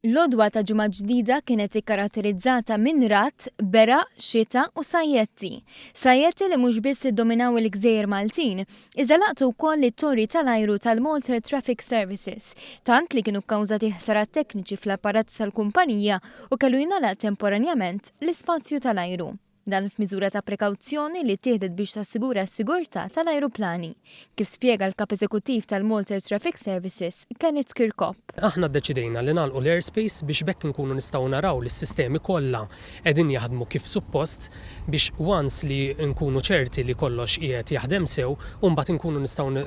L-għodwa ta' ġimgħa ġdida kienet ikkaratterizzata minn ragħad, beraq, xita u sajjetti. Sajjetti li mhux biss iddominaw il-gżejjer Maltin, iżda laqtu wkoll it-torri tal-ajru tal-Malta Air Traffic Services, tant li kienu kkawżati ħsarat tekniċi fl-apparat tal-kumpanija u kellu jingħalaq temporanjament l-ispazju tal-ajru. Dan f'miżura ta' prekawzjoni li ttieħdet biex tassigura s-sigurtà tal-ajruplani, kif spjega l-Kap Eżekuttiv tal-Malta Air Traffic Services, Kenneth Chircop. Aħna ddeċidejna li nagħlqu l-airspace biex b'hekk inkunu nistgħu naraw li s-sistemi kollha qegħdin jaħdmu kif suppost biex once li nkunu ċerti li kollox qiegħed jaħdem sew u mbagħad inkunu nistgħu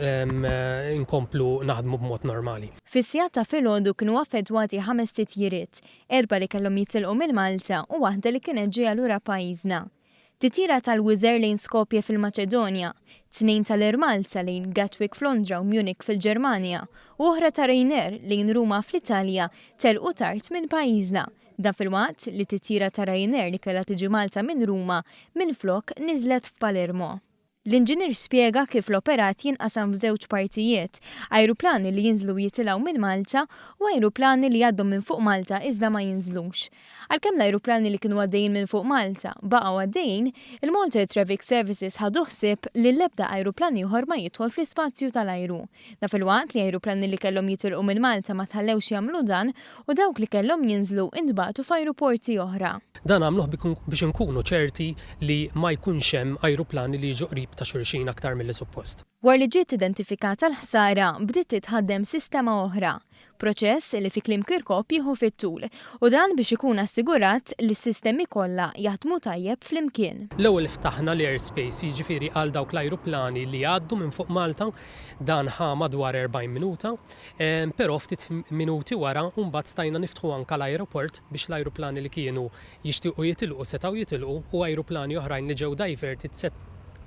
nkomplu naħdmu b'mod normali. Fis-sigħat ta' filgħodu kienu affettwati ħames titjiriet, Erbgħa li kellhom jitilqu minn Malta u waħda li kienet ġejja lura pajjiżna. Titjira tal-Wizz Air lejn Skopje fil-Maċedonja, tnejn tal-Air Malta lejn Gatwick f'Londra u Munich fil-Ġermanja u oħra ta' Ryanair lejn Ruma fl-Italja telqu tard minn pajjiżna. Dan filwaqt li titjira ta' Ryanair li kellha tiġi Malta minn Ruma minflok niżlet f'Palermo. L-inġinier spjega kif l-operat jinqasam f'żewġ partijiet, ajruplani li jinżlu u jitilgħu minn Malta u ajruplani li jgħaddu minn fuq Malta iżda ma jinżlux. Għalkemm l-ajruplani li kienu għaddejjin minn fuq Malta baqgħu għaddejjin, il-Malta Air Traffic Services ħadu ħsieb li l-ebda ajruplan ieħor ma jidħol fl-ispazju tal-ajru. Dan filwaqt li ajruplani li kellhom jitilqu minn Malta ma tħallewx jagħmlu dan u dawk li kellhom jinżlu intbagħtu f'ajruporti oħra. Dan għamluh biex inkunu ċerti li ma jkunx hemm ajruplani li jiġu qrib ta' xulxin aktar milli suppost. Wara li ġiet identifikata l-ħsara, bdiet titħaddem sistema oħra. Proċess li fi kliem Kirkop jieħu fit-tul, u dan biex ikun assigurat li s-sistemi kollha jaħdmu tajjeb flimkien. L-ewwel ftaħna l-airspace, jiġifieri għal dawk l-ajruplani li jgħaddu minn fuq Malta, dan ħa madwar 40 minuta, però ftit minuti wara mbagħad stajna niftħu anke l-ajruport biex l-ajruplani li kienu jixtiequ jitilqu setgħu jitilqu u ajruplani oħrajn li ġew diverted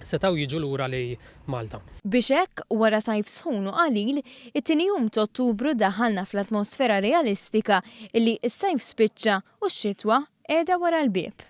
setgħu jiġu lura lejn Malta. Biex hekk, wara sajf sħun u qalil, it-tieni jum t'Ottubru daħalna fl-atmosfera realistika illi s-sajf spiċċa u x-xitwa qiegħda wara l-bieb.